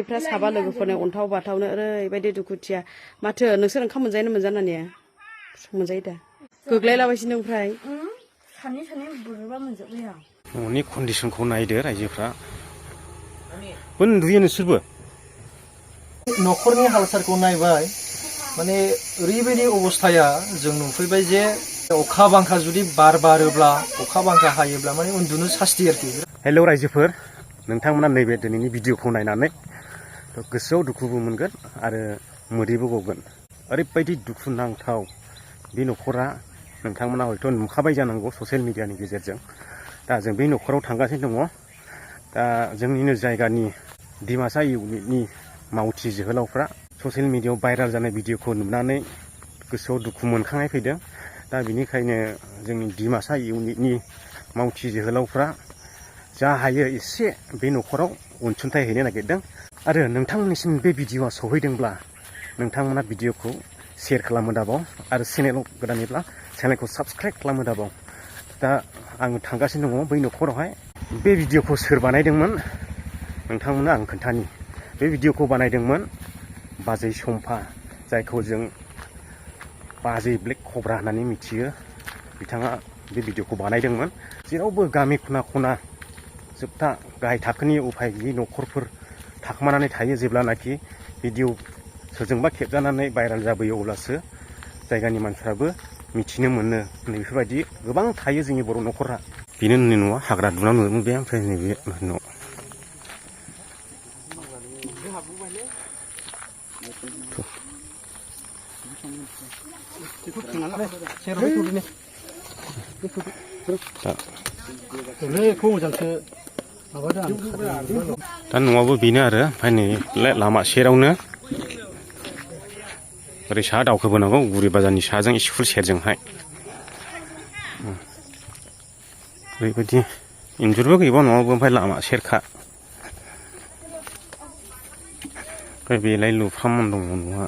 फ्रा साबा लोगोफोरनो अन्थाव बाथावनो ओरैबायदि दुखुथिया माथो नोंसोर ओंखाम मोनजायोना मोनजानानिया मोनजायो दा गोग्लैलाबायसिनो ओमफ्राय सानै बुरुबा मोनजोबबाय आं न'नि कन्डिसनखौ नायदो रायजोफ्रा उन्दुयो नोंसोरबो न'खरनि हाल-सालखौ नायबाय माने ओरैबायदि अबस्थाया जों नुफैबाय जे अखा बांखा जुदि बार बारोब्ला अखा बांखा हायोब्ला माने उन्दुनो सासथि आरोखि। हेलौ रायजोफोर नोंथांमोना नैबे दिनैनि भिडिअखौ नायनानै गोसोआव दुखुबो मोनगोन आरो मोदैबो गगोन। ओरैबायदि दुखुनांथाव बे न'खरा नोंथांमोना हयथ' नुखाबाय जानांगौ ससियेल मिडियानि गेजेरजों। दा जों बे न'खराव थांगासिनो दङ। दा जोंनिनो जायगानि डिमासा इउनिटनि मावथि जोहोलावफ्रा ससियेल मिडियायाव भाइराल जानाय भिडिअखौ नुनानै गोसोआव दुखु मोनखांनाय फैदों। दा बेनिखायनो जोंनि डिमासा इउनिटनि मावथि जोहोलावफ्रा जा हायो एसे बे न'खराव अनसुंथाइ हैनो नागिरदों आरो नोंथांमोननिसिम बे भिडिअआ सहैदोंब्ला नोंथांमोना भिडिअखौ शेयार खालामनो दाबाव आरो चेनेलाव गोदानैब्ला चेनेलखौ साबस्क्राइब खालामनो दाबाव। दा आङो थांगासिनो दङ बै न'खरावहाय। बे भिडिअखौ सोर बानायदोंमोन नोंथांमोना आं खोन्थानि। बे भिडिअखौ बानायदोंमोन बाजै सम्फा, जायखौ जों बाजै ब्लेक कब्रा होननानै मिथियो। बिथाङा बे भिडिअखौ बानायदोंमोन। जेरावबो गामि खना खना जोबथा गाहाय थाखोनि उफाय गैयै न'खरफोर थाखोमानानै थायो। जेब्लानाखि भिडिअ सोरजोंबा खेबजानानै भाइराल जाबोयो अब्लासो जायगानि मानसिफ्राबो मिथिनो मोनो। बेफोरबायदि गोबां थायो जोंनि बर' न'खरा। बेनो न'नि न'आ हाग्रा दुना नुदोंमोन बे ओमफ्राय नैबे न'। दा न'आबो बेनो आरो ओमफ्राय नै लामा सेरावनो ओरै साहा दावखोबोनांगौ गुरि बाजारनि साहाजों स्कुल सेरजोंहाय। ओरैबायदि इन्जुरबो गैबावा न'आवबो ओमफ्राय लामा सेरखा। ओमफ्राय बेलाय लुफ्रामोन दङ न'आ।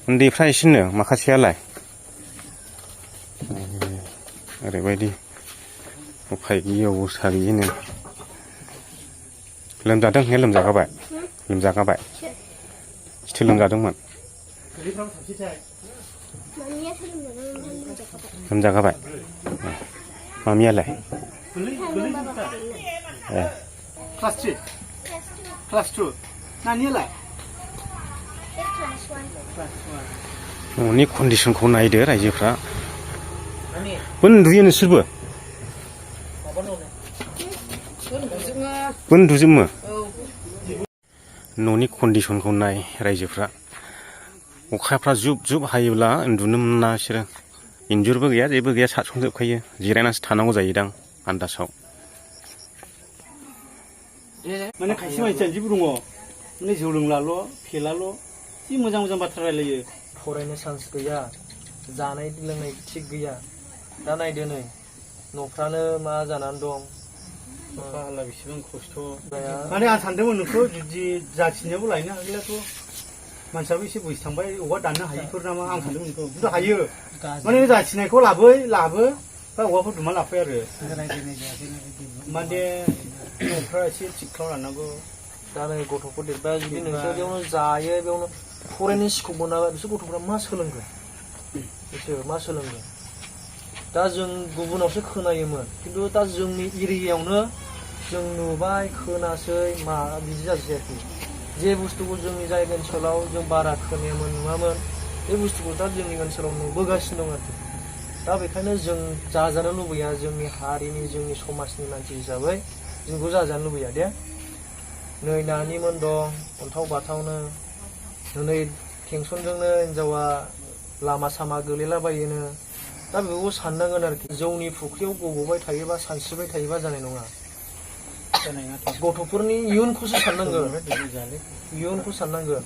उन्दैफ्रा एसेनो माखासेयालाय ओरैबायदि उफाय गैयि अबस्था गैयिनो लोमजादों ने लोमजागाबाय सिथो लोमजादोंमोन लोमजागाबाय मामियालाय क्लास 2 नानियालाय न'नि कन्डिसनखौ नायदो रायजोफ्रा उन्दुयो नोंसोरबो उन्दुजोबो न'नि कन्डिसनखौ नाय रायजोफ्रा। अखाफ्रा जुब जुब हायोब्ला उन्दुनो मोना बिसोरो। इन्जुरबो गैया जेबो गैया सारसनजोबखायो। जिरायनासो थानांगौ जायोदां आन्दासाव। माने खायसे मानसिया जिबो दङ माने जौ लोंलाल' फेलाल' जि मोजां बाथ्रा रायलायो। फरायनो चान्स गैया, जानाय लोंनाय थिग गैया। दा नायदो नै न'फ्रानो मा जानानै दं। अखा बेसेबां खस्थ' माने आं सानदोंमोन नोंखौ जुदि जाथिनायावबो लायनो हागोनथ' मानसियाबो एसे बैसो थांबाय औवा दाननो हायिफोर नामा आं सानदोंमोन नोंखौ। खिन्थु हायो माने जाथिनायखौ लाबो बा औवाफोर दुमा लाफै आरो माने न'फ्रा एसे थिग खालामलांनांगौ। दा नै गथ'फोर देरबाय जुदि नोंसोर बेयावनो जायो बेयावनो फरायनो स्कप मोनाबा बिसोर गथ'फ्रा मा सोलोंगोन? बिसोर मा सोलोंगोन? दा जों गुबुनावसो खोनायोमोन खिन्थु दा जोंनि एरियायावनो जों नुबाय खोनासै मा बिदि जासै आरोखि। जे बुस्थुखौ जोंनि जायगा ओनसोलाव जों बारा खोनायामोन नुवामोन बे बुस्थुखौ दा जोंनि ओनसोलाव नुबोगासिनो दं आरोखि। दा बेखायनो जों जाजानो लुबैया जोंनि हारिनि जोंनि समाजनि मानसि हिसाबै जोंखौ जाजानो लुबैया दे। नै नानिमोन दं अन्थाव बाथावनो नै टेनसनजोंनो हिनजावा लामा सामा गोलैलाबायोनो। दा बेखौ साननांगोन आरोखि। जौनि फुख्रियाव गब'बाय थायोबा सानस्रिबाय थायोबा जानाय नङा। गथ'फोरनि इयुनखौसो साननांगोन, इयुनखौ साननांगोन।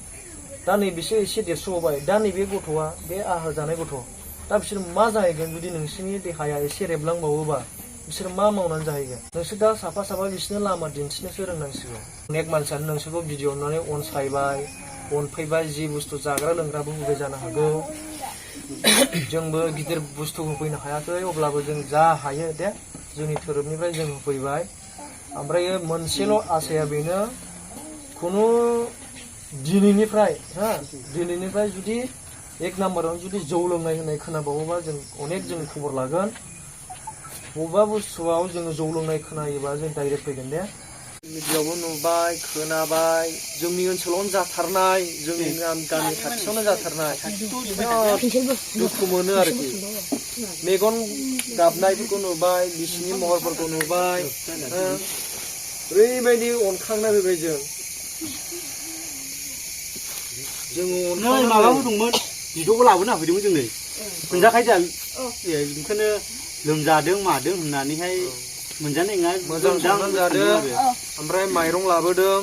दा नै बिसोर एसे देरस'बाय, दा नैबे गथ'आ बे आहार जानाय गथ', दा बिसोर मा जाहैगोन जुदि नोंसोरनि देहाया एसे रेबलांबावोबा बिसोर मा मावनानै जाहैगोन? नोंसोर दा साफा बिसोरनो लामा दिन्थिनोसो रोंनांसिगौ। अनेक मानसियानो नोंसोरखौ भिडिअ नुनानै अनसायबाय, अनफैबाय, जि बुस्थु जाग्रा लोंग्राबो होबाय जानो हागौ। जोंबो गिदिर बुस्थु होफैनो हायाखै अब्लाबो जों जा हायो दे जोंनि धोरोमनिफ्राय जों होफैबाय ओमफ्राय मोनसेल' आसाया बेनो खुनु दिनैनिफ्राय दिनैनिफ्राय जुदि एक नाम्बाराव जुदि जौ लोंनाय होननाय खोनाबावोबा जों अनेक जों खबर लागोन बबेबा बुस्थुआव जोङो जौ लोंनाय खोनायोबा जों डाइरेक्ट फैगोन दे मिडियावबो नुबाय खोनाबाय जोंनि ओनसोलावनो जाथारनाय जोंनि गामि खाथियावनो जाथारनाय दुखु मोनो आरोखि मेगन गाबनायफोरखौ नुबाय बिसिनि महरफोरखौ नुबाय ओरैबायदि अनखांना फैबाय जोङो माबाबो दंमोन बिद'बो लाबोना होफैदोंमोन जोंनो मोनजाखायो जों बेखौनो लोमजादों मादों होननानैहाय मोनजानाय नङा मोजां संनानै जादों ओमफ्राय माइरं लाबोदों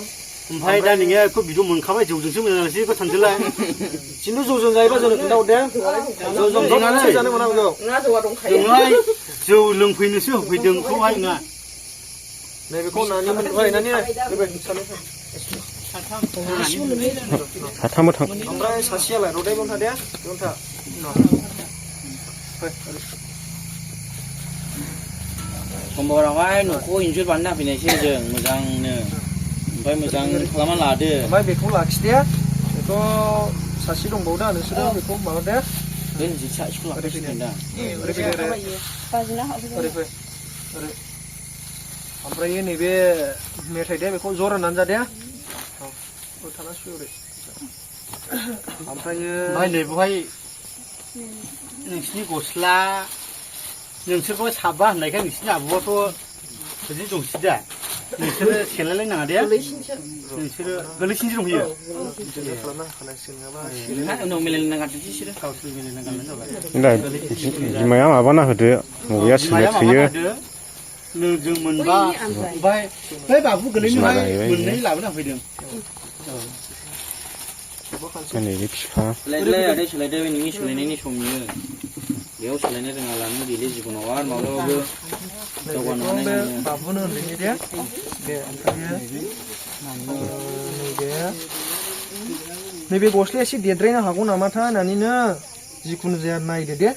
ओमफ्राय दा नोङो बेखौ बिद' मोनखाबाय जौजोंसो मोजांसै बेखौ सानसोलाय खिन्थु जौजों जायोबा जोंनो खोन्थाहरदे जौजों जानो मोना बेखौ जोंहाय जौ लोंफैनोसो होफैदों बेखौहाय नङा नैबेखौ नानि मोनबाय नानि साथामबो थां ओमफ्राय सासेयालाय रदै बेयावनो थादे बेयावनो था समबारावहाय न'खौ इन्जुर बानायना फैनायसै जों मोजांनो ओमफ्राय मोजां खालामना लादो ओमफ्राय बेखौ लाखिदे बेखौ सासे दंबावदा नोंसोरो बेखौ माबादे बे जिसा स्कुल लाखिसिगोन दा ओमफ्राय नैबे मेथाइ दे बेखौ ज' राननानै जादे ओमफ्रायो नैबेवहाय नोंसिनि गस्ला नोंसोरखौ साबा होननायखाय नोंसिनि आब'आथ' बिदि दंसै दा नोंसोरो सेलायलायनाङा दे नोंसोरो गोलैसिनसो दंहैयो उनाव मिलायना गानथोंसै बिसोरो गावसोर मिलायना गानबानो जाबाय बिमाया माबाना होदो बबेया सोलो थोयो जों मोनबा ओमफ्राय बै बाबु गोलैनोहाय मोननै लाबोना फैदों नैबे बिफा सोलायदो सोलायदो बे नोंनि सोलायनायनि समनियो बेयाव सोलायनो रोङालानो गैले जिबनाव आरो माब्लाबाबो दावगानो हानाय नङा बाबुनो उन्दैनि दे ओमफ्रायो नैबे गस्लाया एसे देद्रायनो हागौ नामाथाय होननानैनो जिखुनु जाया नायदो दे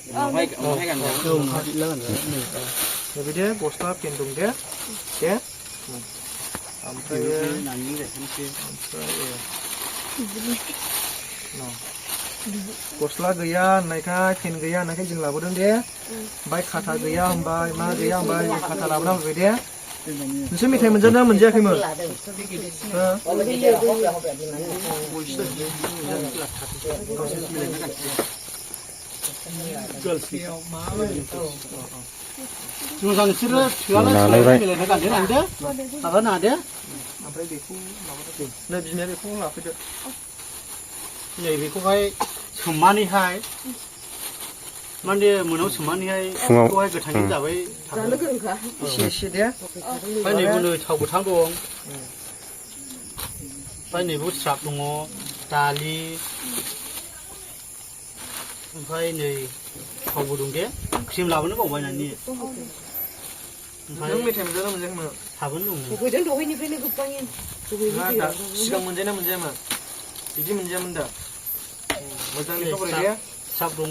नैबे दे गस्ला पेन्ट दं दे ओमफ्रायो गस्ला गैया होननायखाय पेन गैया होननायखाय जों लाबोदों दे ओमफ्राय खाथा गैया होनबाय मा गैया होनबाय जों खाथा लाबोना होबाय दे नोंसोर मेथाइ मोनजादोंना मोनजायाखैमोन मोजां नोंसोरो थोआलाय मिलायना गानदो लांदो माबानो हादो ओमफ्राय बेखौ माबादो नै बिमाया बेखौ लाफैदो नैबेखौहाय सोमनानैहाय माने मोनाव सोमनानैहाय फुङाव बेखौहाय गोथाङै जाबाय एसे एसे दे ओमफ्राय नैबो नै थाव गोथां दं ओमफ्राय नैबो स्राब दङ दालि ओमफ्राय नै थावबो दं दे क्रिम लाबोनो बावबाय नानि नों मेथाइ मोनजाना मोनजायाखैमोन साबोन दङ सिगां मोनजायोना मोनजायामोन बिदि मोनजायामोन दा मोजाङै खबर दे साब दङ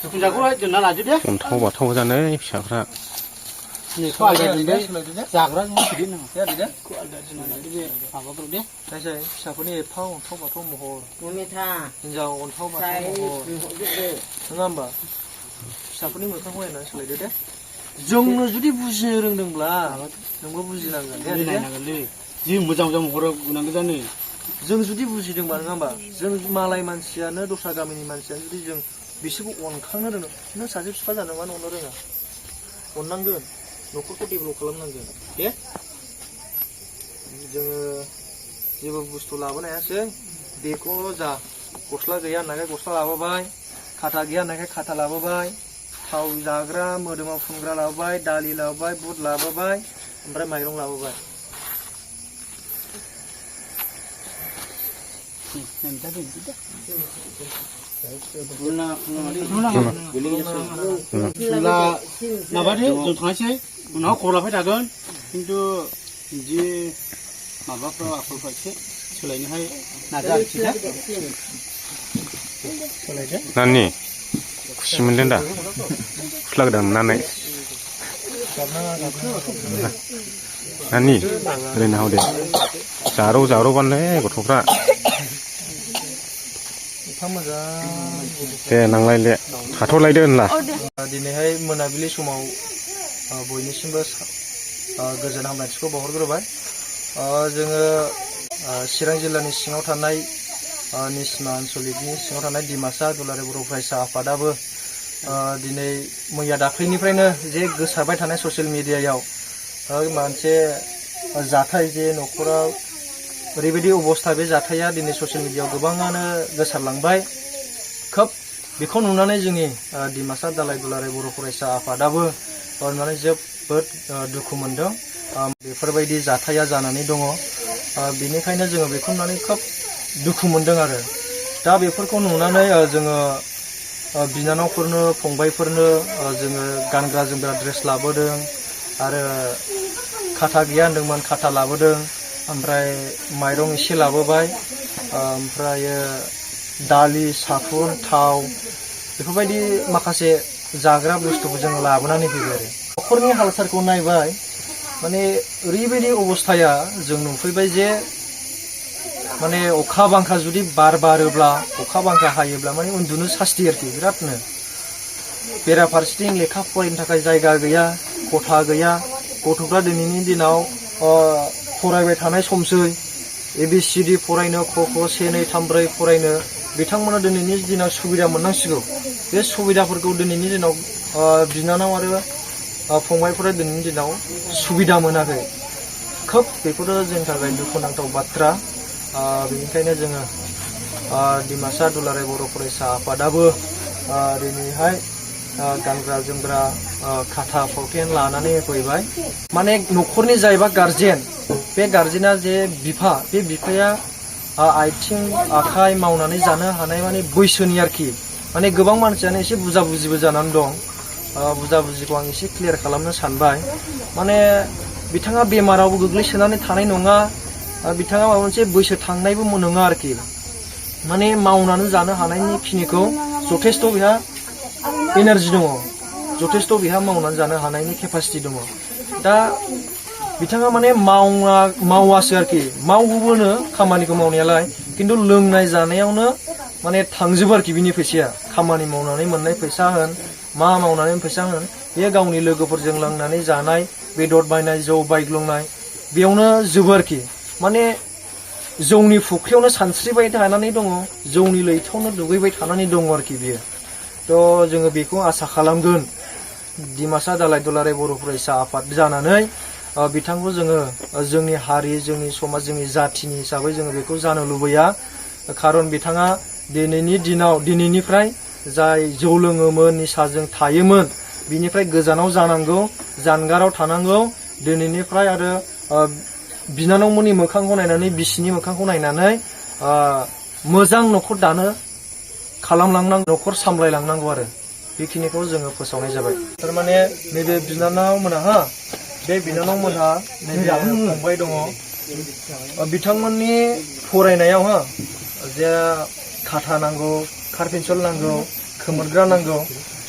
दुन्दियाखौहाय दोनना लादो दे अन्थाव बाथाव जानाय फिसाफ्रा जाग्रा फिसाफोरनि एफा अन्थाव बाथाव महर हिनजाव अन्थाव बाथाव महर नङा होमबा फिसाफोरनि मोखांखौ नायनानै सोलायदो दे जोंनो जुदि बुजिनो रोंदोंब्ला नोंबो बुजिनांगोन जि मोजां मोजां महराव बुंनांगौ जानो जों जुदि बुजिदोंबा नङा होमबा जों मालाय मानसियानो दस्रा गामिनि मानसियानो जुदि जों बिसोरखौ अनखांनो रोङो नों सासे बिफा जानो मानो अननो रोङा अननांगोन न'खरखौ डेभेलप खालामनांगोन दे जोङो जेबो बुस्थु लाबोनो हायासै बेखौल' जा गस्ला गैया होननायखाय गस्ला लाबोबाय खाथा गैया होननायखाय खाथा लाबोबाय थाव जाग्रा मोदोमाव फुनग्रा लाबोबाय दालि लाबोबाय बुट लाबोबाय ओमफ्राय माइरं लाबोबाय माबादो जों थांनोसै उनाव खबर लाफाय थागोन खिन्थु बिदि माबाफ्राव आखलफ्रा एसे सोलायनोहाय नाजा आरोखि ना सोलायदो नानि खुसि मोनदों दा गस्ला गोदान मोननानै नानि ओरैनो हाव दे जारौ बानलै गथ'फ्रा दे नांलायले थाथ'लायदो होनला दिनैहाय मोनाबिलि समाव बयनिसिमबो गोजोन हामलायथिखौ बावहरग्रोबाय जोङो चिरां जिल्लानि सिङाव थानाय निसिमा आन्चलिकनि सिङाव थानाय डिमासा दुलाराय बर' फरायसा आफादाबो दिनै मैया दाख्लैनिफ्रायनो जे गोसारबाय थानाय ससियेल मिडियायाव मोनसे जाथाय जे न'खराव ओरैबायदि अबस्था बे जाथाया दिनै ससियेल मिडियायाव गोबाङानो गोसारलांबाय खोब बेखौ नुनानै जोंनि डिमासा दालाय दुलाराय बर' फरायसा आफादाबो नुनानै जोबोद दुखु मोनदों बेफोरबायदि जाथाया जानानै दङ बेनिखायनो जोङो बेखौ नुनानै खोब दुखु मोनदों आरो दा बेफोरखौ नुनानै जोङो बिनानावफोरनो फंबायफोरनो जोङो गानग्रा जोमग्रा ड्रेस लाबोदों आरो खाथा गैया होनदोंमोन खाथा लाबोदों ओमफ्राय माइरं एसे लाबोबाय ओमफ्राय दालि साफुन थाव बेफोरबायदि माखासे जाग्रा बुस्थुखौ जों लाबोनानै फैबाय आरो न'खरनि हाल सालखौ नायबाय माने ओरैबायदि अबस्थाया जों नुफैबाय जे माने अखा बांखा जुदि बार बारोब्ला अखा बांखा हायोब्ला माने उन्दुनो सास्थि आरोखि बिरादनो बेराफारसेथिं लेखा फरायनो थाखाय जायगा गैया खथा गैया गथ'फ्रा दिनैनि दिनाव फरायबाय थानाय समसै ABCD फरायनो क ख से नै थाम ब्रै फरायनो बिथांमोना दिनैनि दिनाव सुबिदा मोननांसिगौ बे सुबिदाफोरखौ दिनैनि दिनाव बिनानाव आरो फंबायफोरा दिनैनि दिनाव सुबिदा मोनाखै खोब बेफोरो जोंनि थाखाय दुखुनांथाव बाथ्रा बेनिखायनो जोङो डिमासा दुलाराय बर' फरायसा आफादाबो दिनैहाय गानग्रा जोमग्रा खाथा फावथेन लानानै फैबाय माने न'खरनि जायबा गारजेन बे गारजेना जे बिफा बे बिफाया आथिं आखाइ मावनानै जानो हानाय माने बैसोनि आरोखि माने गोबां मानसियानो एसे बुजा बुजिबो जानानै दं बुजा बुजिखौ आं एसे क्लियार खालामनो सानबाय माने बिथाङा बेमारावबो गोग्लैसोनानै थानाय नङा बिथाङा माबा मोनसे बैसो थांनायबो नङा आरोखि माने मावनानै जानो हानायनि खिनिखौ जथेस्थ' बेहा एनार्जि दङ जथेस्थ' बेहा मावनानै जानो हानायनि केपासिटि दङ दा बिथाङा माने मावासो आरोखि मावगौबोनो खामानिखौ मावनायालाय खिन्थु लोंनाय जानायावनो माने थांजोबो आरोखि बिनि फैसाया खामानि मावनानै मोननाय फैसा होन मा मावनानै फैसा होन बे गावनि लोगोफोरजों लोंनानै जानाय बेदर बायनाय जौ बायग्लुंनाय बेयावनो जोबो आरोखि माने जौनि फुख्रियावनो सानस्रिबाय थानानै दङ जौनि लैथोआवनो दुगैबाय थानानै दङ आरोखि बियो थ' जोङो बेखौ आसा खालामगोन डिमासा दालाय दुलाराय बर' फरायसा आफाद जानानै बिथांखौ जोङो जोंनि हारि जोंनि समाज जोंनि जाथिनि हिसाबै जोङो बेखौ जानो लुबैया खारन बिथाङा दिनैनिफ्राय जाय जौ लोङोमोन निसाजों थायोमोन बिनिफ्राय गोजानाव जानांगौ जानगाराव थानांगौ दिनैनिफ्राय आरो बिनानावमोननि मोखांखौ नायनानै बिसिनि मोखांखौ नायनानै मोजां न'खर दानो खालामलांनांगौ न'खर सामलायलांनांगौ आरो बेखिनिखौ जोङो फोसावनाय जाबाय थारमाने नैबे बिनानावमोनहा बे बिनानावमोनहा नैबे फंबाय दङ बिथांमोननि फरायनायाव जे खाथा नांगौ कारपेन्सिल नांगौ खोमोरग्रा नांगौ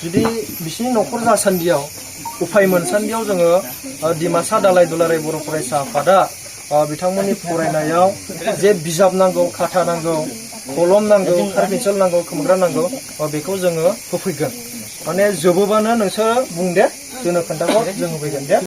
जुदि बिसिनि न'खर जासान्दियाव उफाय मोनसान्दियाव जोङो डिमासा दालाय दुलाराय बर' फरायसा आफादा बिथांमोननि फरायनायाव जे बिजाब नांगौ खाथा नांगौ कलम नांगौ कारपेन्सिल नांगौ खोमोरग्रा नांगौ बेखौ जोङो होफैगोन माने जोबोबानो नोंसोर बुं दे जोंनो खोन्थाहर जों होफैगोन दे